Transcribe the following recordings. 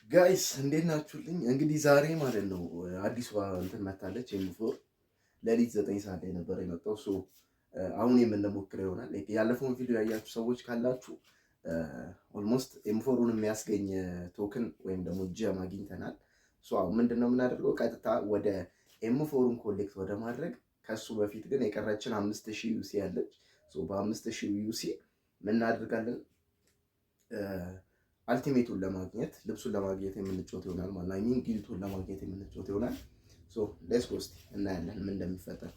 Guys፣ እንዴት ናችሁልኝ? እንግዲህ ዛሬ ማለት ነው አዲሷ እንትን መታለች፣ M4። ሌሊት 9 ሰዓት ላይ ነበር የመጣው። So አሁን የምንሞክረው ይሆናል። ያለፈውን ቪዲዮ ያያችሁ ሰዎች ካላችሁ almost M4ኡን የሚያስገኝ token ወይም ደግሞ gem አግኝተናል። So አሁን ምንድን ነው የምናደርገው? ቀጥታ ወደ M4ኡን collect ወደ ማድረግ። ከሱ በፊት ግን የቀረችን 5000 UC ያለች፣ በ5000 UC ምን እናደርጋለን? Ultimate ኡን ለማግኘት፣ ልብሱን ለማግኘት የምንጫወት ይሆናል ማለት ነው። I mean ghillie ኡን ለማግኘት የምንጫወት ይሆናል። So let's go፣ እስቲ እናያለን ምን እንደሚፈጠር።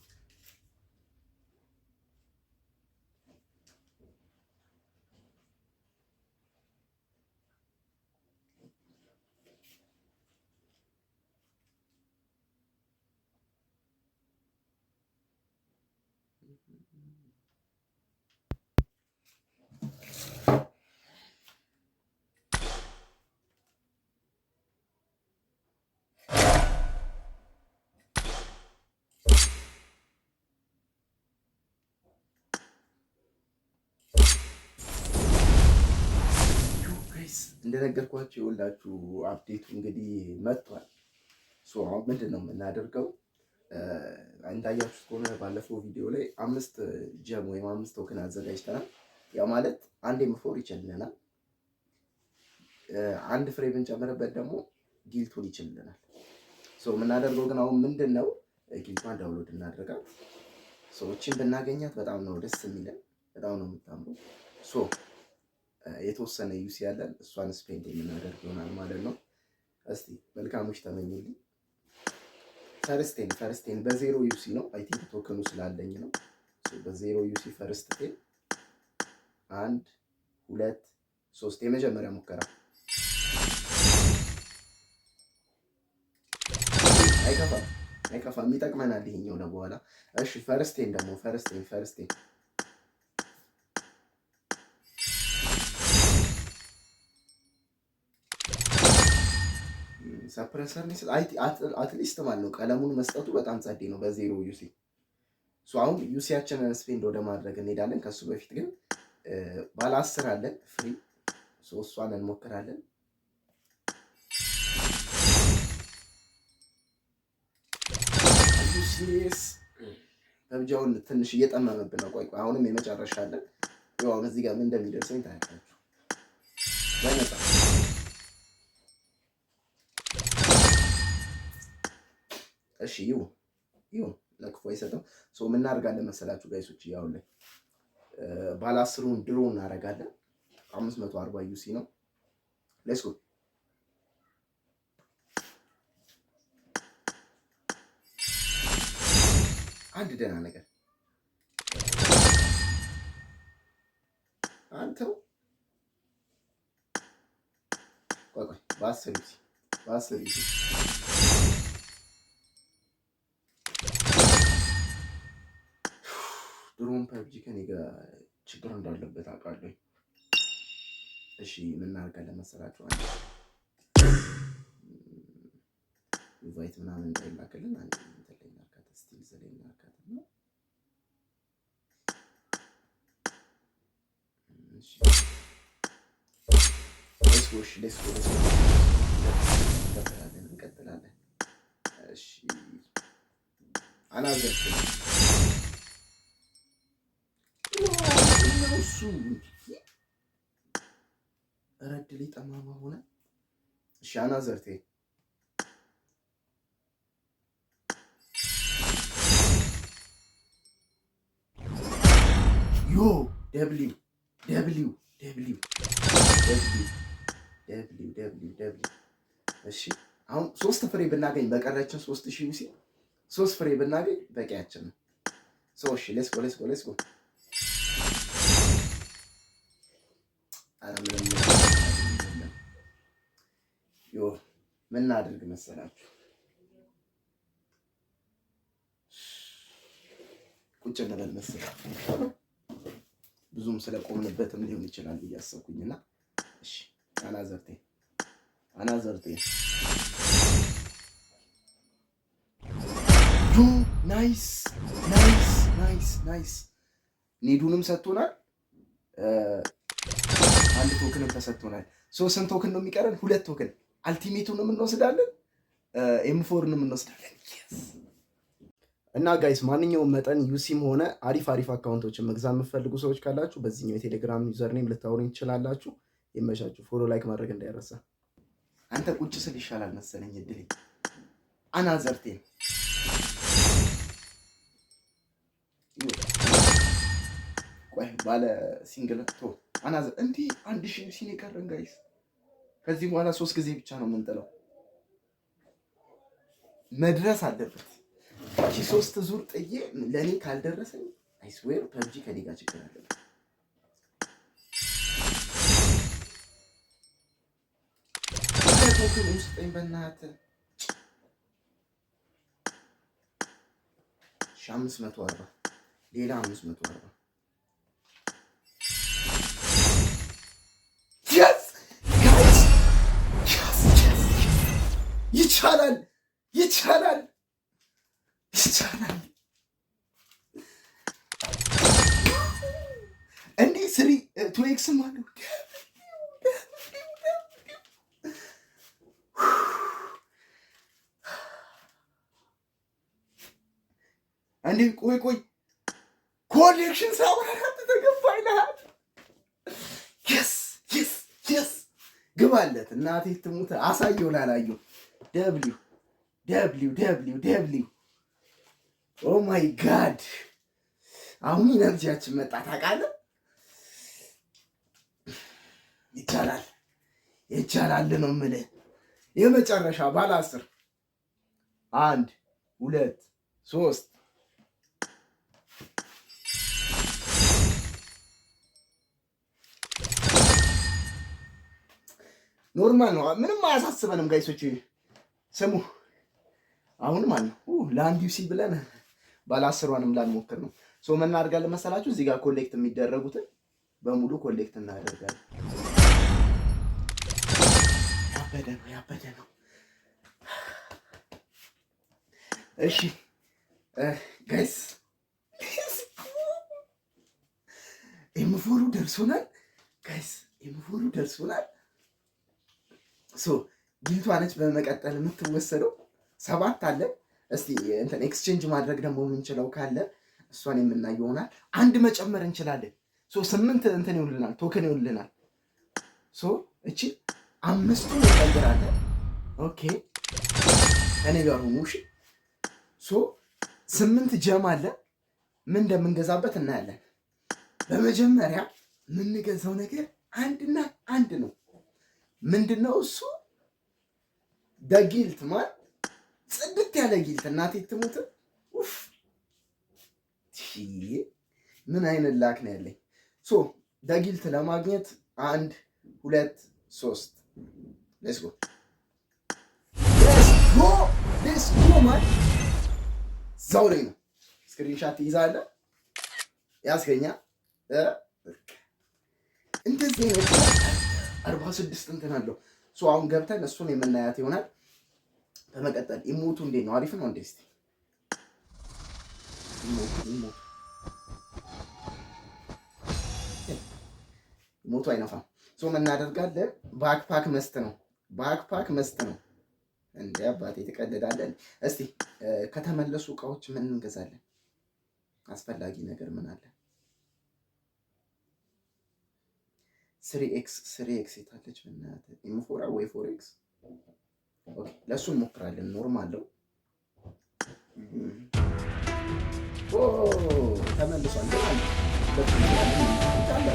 Guys፣ እንደነገርኳችሁ የወላችሁ update ኡ እንግዲህ መጥቷል። So አሁን ምንድን ነው የምናደርገው? እንዳያችሁት ከሆነ ባለፈው ቪዲዮ ላይ አምስት gem ወይም አምስት token አዘጋጅተናል። ያ ማለት አንድ M4 ይችልናል። አንድ ፍሬ ብንጨምርበት ደግሞ ghillie ኡን ይችልናል። So የምናደርገው ግን አሁን ምንድን ነው፣ ghillie ኧን download እናደርጋት። ሰዎችን ብናገኛት በጣም ነው ደስ የሚለን፣ በጣም ነው የምታምረው። So የተወሰነ UC ያለን እሷን spend የምናደርግ ይሆናል ማለት ነው። እስቲ መልካሞች ተመኙልኝ። First 10፣ first 10 በ 0 UC ነው። I think token ኡ ስላለኝ ነው። በ 0 UC first 10። አንድ፣ ሁለት፣ ሶስት። የመጀመሪያ ሙከራ አይከፋም፣ አይከፋም፣ ይጠቅመናል ይሄኛው ለበኋላ። እሺ፣ first 10 ደግሞ፣ first 10፣ first 10። Suppressor at least ማለት ነው ቀለሙን መስጠቱ በጣም ጸዴ ነው በ 0 UC። አሁን UC ያችንን spend ወደ ማድረግ እንሄዳለን። ከሱ በፊት ግን ባለ 10 አለን free፣ እሷን እንሞክራለን። Serious? PUBG ውን ትንሽ እየጠመመብን ነው። ቆይ ቆይ፣ አሁንም የመጨረሻ አለን። ያው አሁን እዚህ ጋር ምን እንደሚደርሰኝ ታያላችሁ። በነፃ። እሺ፣ ይሁን ይሁን፣ ለክፉ አይሰጥም። So ምን እናደርጋለን መሰላችሁ guys ኦች፣ ያው ላይ ባለ 10ሩን draw እናደርጋለን። 540 UC ነው። Let's go። አንድ ደህና ነገር አንተው። ቆይ ቆይ፣ በ10 UC፣ በ10 UC። ድሮም PUBG ከኔ ጋር ችግር እንዳለበት አውቃለሁ። እሺ፣ ምን እናደርጋለን መሰላችሁ? አንድ invite ምናምን እንዳይላክልን አንድ እንትን ላይ እናርካት፣ stealth ላይ እናርካት እና እሺ፣ let's go። እሺ፣ let's go፣ let's go። እንቀጥላለን፣ እንቀጥላለን። እሺ፣ another እሱ ረድሌ ጠማማ ሆነ። እሺ፣ another 10። Yo፣ W W W W W W W። እሺ፣ አሁን ሶስት ፍሬ ብናገኝ፣ በቀረችን 3000 UC ሶስት ፍሬ ብናገኝ በቂያችን ነው። So እሺ፣ let's go፣ let's go፣ let's go። ኧረ ምንም። Yo፣ ምን እናድርግ መሰላችሁ? ቁጭ እንበል መሰለኝ፣ ብዙም ስለቆምንበትም ሊሆን ይችላል ብዬ አሰብኩኝና፣ እሺ፣ another 10፣ another 10። Yo፣ nice, nice, nice, nice። Nade ኡንም ሰጥቶናል፣ አንድ token ም ተሰጥቶናል። So ስንት token ነው የሚቀረን? ሁለት token። Ultimate ኡንም እንወስዳለን፣ M4 ንም እንወስዳለን። እና guys፣ ማንኛውም መጠን UC ም ሆነ አሪፍ አሪፍ account ኦችን መግዛት የምትፈልጉ ሰዎች ካላችሁ በዚህኛው የቴሌግራም username ልታወሩኝ ትችላላችሁ። ይመቻችሁ። Follow፣ like ማድረግ እንዳይረሳ። አንተ ቁጭ ስል ይሻላል መሰለኝ እድሌ። Another 10። ቆይ፣ ባለ single ቶ another እንዲህ 1000 UC ን የቀረን guys። ከዚህ በኋላ ሶስት ጊዜ ብቻ ነው የምንጥለው። መድረስ አለበት። እቺ ሶስት ዙር ጥዬ ለእኔ ካልደረሰኝ I swear PUBG ከኔ ጋር ችግር አለበት። Token ውስጠኝ በእናትህ። 540፣ ሌላ 540። Yes guys፣ ይቻላል፣ ይቻላል፣ ይቻላል። እንዲህ three two X ም አለው። እንዴ ቆይ ቆይ፣ collection 74 ተገባ ይልሃል። Yes፣ ግባለት እናቴ ትሙት፣ አሳየው ላላየው። W W W W። Oh my God፣ አሁን energy ያችን መጣ ታውቃለህ። ይቻላል፣ ይቻላል ነው የምልህ። የመጨረሻ ባለ 10፣ አንድ፣ ሁለት፣ ሶስት። Normal ነው። ምንም አያሳስበንም guys ኦች። ስሙ፣ አሁን ማለት ነው ለአንድ UC ብለን ባለ 10ሯንም ላንሞክር ነው። So ምን እናደርጋለን መሰላችሁ? እዚህ ጋር collect የሚደረጉትን በሙሉ collect እናደርጋለን። ያበደ ነው፣ ያበደ ነው። እሺ guys፣ M4 ኡ ደርሶናል። Guys፣ M4 ኡ ደርሶናል። So ጊልቷ ነች በመቀጠል የምትወሰደው። ሰባት አለ። እስቲ እንትን exchange ማድረግ ደግሞ የምንችለው ካለ እሷን የምናየው ይሆናል። አንድ መጨመር እንችላለን። So ስምንት እንትን ይውልናል፣ token ይውልናል። So እቺ አምስቱን እንቀይራለን። Okay፣ እኔ ጋር ሁኑ። እሺ፣ so ስምንት gem አለ። ምን እንደምንገዛበት እናያለን። በመጀመሪያ የምንገዛው ነገር አንድና አንድ ነው። ምንድነው እሱ? The ጊልት ማን፣ ጽድት ያለ ጊልት፣ እናቴ ትሙት። ኡፍ፣ ምን አይነት luck ነው ያለኝ። So the ጊልት ለማግኘት አንድ፣ ሁለት፣ ሶስት፣ let's go፣ let's go፣ let's go man። እዛው ላይ ነው። Screenshot ትይዛለህ፣ ያስገኛ እንደዚህ አይነት 46 እንትን አለው። So አሁን ገብተን እሱን የምናያት ይሆናል። በመቀጠል emote ኡ እንዴት ነው? አሪፍ ነው እንዴ? እስቲ emote ኡ አይነፋም። So ምን እናደርጋለን? Backpack must ነው። Backpack must ነው። እንደ አባቴ ትቀልዳለን። እስቲ ከተመለሱ እቃዎች ምን እንገዛለን? አስፈላጊ ነገር ምን አለ? Three X፣ three X የታለች? በእናትህ M4 ወይ four X። Okay፣ ለእሱ እንሞክራለን። Normal ነው፣ ተመልሷል። ግን አለ።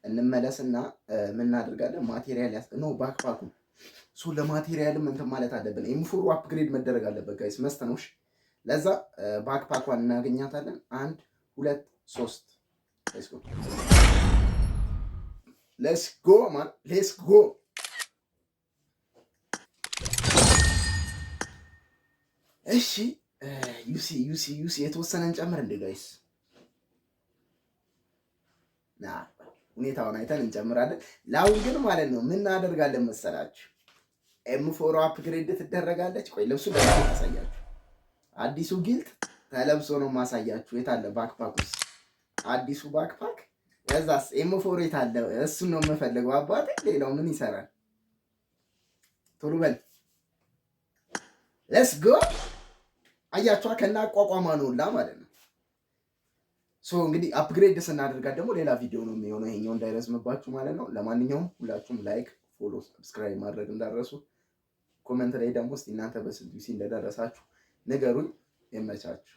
እንመለስና ምን እናደርጋለን? Material ያስ no backpack ኡ። So ለ material ም እንትን ማለት አለብን። M4 ኡ upgrade መደረግ አለበት guys፣ must ነው። ለዛ backpack ኳን እናገኛታለን። አንድ፣ ሁለት፣ ሶስት፣ let's go፣ let's go man፣ let's go። እሺ፣ UC UC UC የተወሰነ እንጨምር እንዴ guys? ና ሁኔታውን አይተን እንጨምራለን። ለአሁን ግን ማለት ነው ምን እናደርጋለን መሰላችሁ? M4 upgrade ትደረጋለች። ቆይ፣ ልብሱ ለምን ታሳያችሁ? አዲሱ ጊልት ተለብሶ ነው ማሳያችሁ። የት አለ backpack ውስጥ አዲሱ backpack? ከዛስ M4 የት አለ? እሱን ነው የምፈልገው አባቴ። ሌላው ምን ይሰራል? ቶሎ በል፣ let's go። አያችኋ፣ ከና አቋቋማ ነው ሁላ ማለት ነው። So እንግዲህ upgrade ስናደርጋት ደግሞ ሌላ ቪዲዮ ነው የሚሆነው፣ ይሄኛው እንዳይረዝምባችሁ ማለት ነው። ለማንኛውም ሁላችሁም like፣ follow፣ subscribe ማድረግ እንዳትረሱ። Comment ላይ ደግሞ እስቲ እናንተ በስንት UC እንደደረሳችሁ ንገሩኝ። ይመቻችሁ።